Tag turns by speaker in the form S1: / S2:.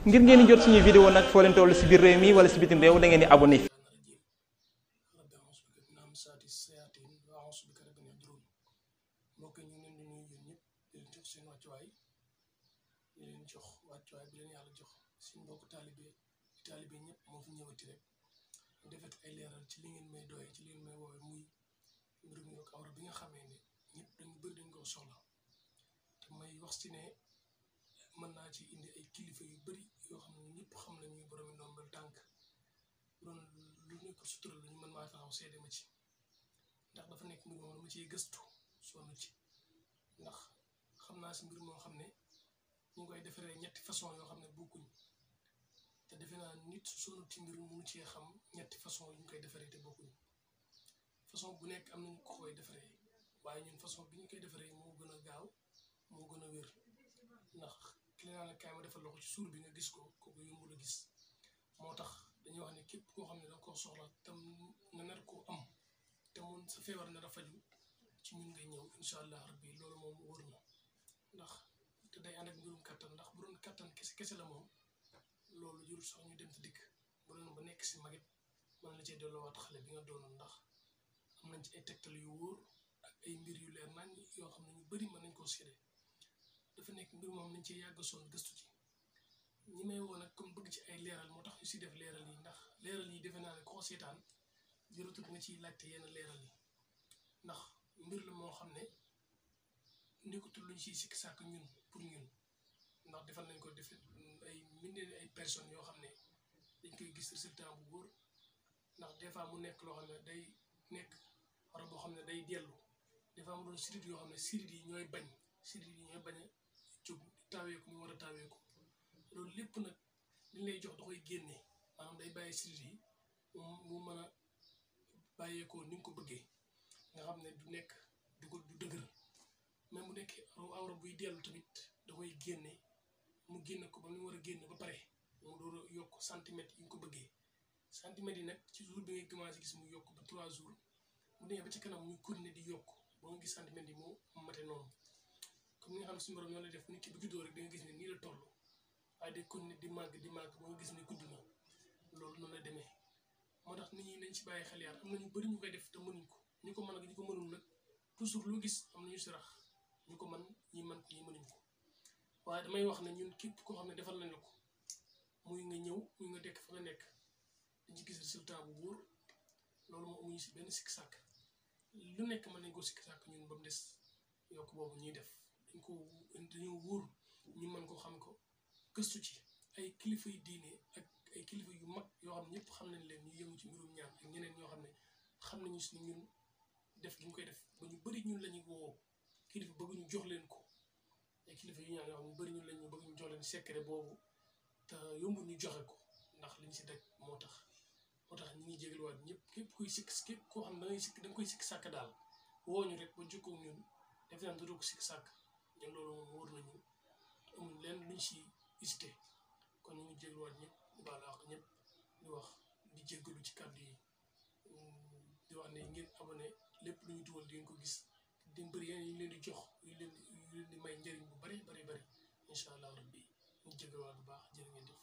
S1: ngir ngeen di jot suñuy vidéo nag foo leen toll si biir réew mi wala si bitim réew da ngeen di abonné.
S2: mbokk ñu ngi leen di nuyu yéen ñëpp di leen jox seen wàccuwaay di leen jox wàccuwaay bi leen yàlla jox suñu mbokk taalibe ñëpp moo fi ñëwati rek defet ay leeral ci li ngeen may doyee ci li ngeen may woowee muy mbirum yokk awra bi nga xamee ne ñëpp dañu bëri dañ ko soxla te may wax ci ne mën naa ci indi ay kilifa yu bëri yoo xam ne ñëpp xam nañu borom ndombal tànk doon lu nekk sutura la ñu mën maa taxaw seede ma ci ndax dafa nekk mbir moom dama ciy gëstu sonn ci ndax xam naa si mbir moo xam ne ñu ngi koy defaree ñetti façon yoo xam ne bokkuñ te defe naa nit su sonn ci mbir mënu cee xam ñetti façon yu ñu koy defaree te bokkuñ façon bu nekk am nañu ko koy defaree waaye ñun façon bi ñu koy defaree moo gën a gaaw moo gën a wér ndax ki la naan kaay ma defal la ko ci suur bi nga gis ko kooku yombul a gis moo tax dañuy wax ne képp koo xam ne da koo soxla tam nga nar koo am te mun sa feebar nar a faju ci ñun ngay ñëw incha allah rabbi loolu moom wóor na ndax te day ànd ak mbirum kattan ndax bu doon kattan kese la moom loolu jurul sax ñu dem te dikk bu doon ba nekk si magit mën la cee delloowaat xale bi nga doonoon ndax am nañ ci ay tegtal yu wóor ak ay mbir yu leer nañ yoo xam ne ñu bëri mën nañ koo séddee dafa nekk mbir moom nañ cee yàgg soon gëstu ci ñi may woo nag comme bëgg ci ay leeral moo tax ñu si def leeral yi ndax leeral yi defe naa ne koo seetaan jërëtul nga ciy laajte yenn leeral yi ndax mbir la moo xam ne nekkatul luñ ciy sikk sàkk ñun pour ñun ndax defal nañ ko defe ay mbindee ay personnes yoo xam ne dañ koy gis résultat bu góor ndax des fois mu nekk loo xam ne day nekk wara boo xam ne day dellu des fois mu doon sirit yoo xam ne sirit yi ñooy bañ a jóg taawee ko mu war a taawee ko loolu lépp nag liñ lay jox da koy génne maanaam day bàyyi sirit yi mu mën a bàyyeekoo ni nga ko bëggee nga xam ne du nekk du dëgër même bu nekkee awra buy dellu tamit da koy génne mu génne ko ba mu war a génne ba pare mu door a yokk centimètres yi nga ko bëggee centimètres yi nag ci jour bi ngay commencé gis mu yokk ba 3 jours mu demee ba ci kanam muy continuer di yokk ba nga gis centimètres yi moo mate noonu comme ni nga xam ne suñu borom ñoo lay def nit ki bu juddoo rek da nga gis ne nii la toll waaye day continuer di màgg ba nga gis ne gudd na loolu noonu la demee moo tax nit ñi nañ ci bàyyi xel yaar am na ñu bëri ñu koy def te mënuñ ko ñu ko mën ak ñu ko mënul nag toujours loo gis am na ñu si rax ñu ko mën ñi mën ko ñi mënuñ ko waaye damay wax ne ñun képp koo xam ne defal nañ la ko muy nga ñëw muy nga dekk fa nga nekk dañ ci gis résultat bu wóor loolu moo amuñu si benn sikk sàkk lu nekk mën nañ ko sikk sàkk ñun ba mu des yokk boobu ñuy def dañoo wóor ñu mën ko xam ko gëstu ci ay kilifa yu diine ak ay kilifa yu mag yoo xam ne ñëpp xam nañ leen ñu yëngu ci mbirum ñaan ak ñeneen ñoo xam ne xam nañu si ñun def gi ñu koy def ba ñu bëri ñun la ñuy woo kilifa bëgg ñu jox leen ko ay kilifa yu ñaan yoo xam ne bëri ñun la ñu bëgg ñu jox leen secret boobu te yombul ñu joxe ko ndax liñ si daj moo tax ñu ngi jégaluwaat ñëpp képp koo xam ne da nga koy sikk sàkk daal woo ñu rek ba jokkoo ñun def naa doo ko sikk sàkk ñun loolu moom wóor nañu amul leen luñ si hésité kon ñu ngi jégaluwaat ñëpp baal wax ñëpp di wax di jégalu ci kàddu yi di wax ne ngeen abonné lépp lu ñu dugal di ngeen ko gis di bëri yeneen yi leen di jox yu leen di may njëriñ bu bari incha allah rabbi ñu jégaluwaat bu baax jërë ngeen def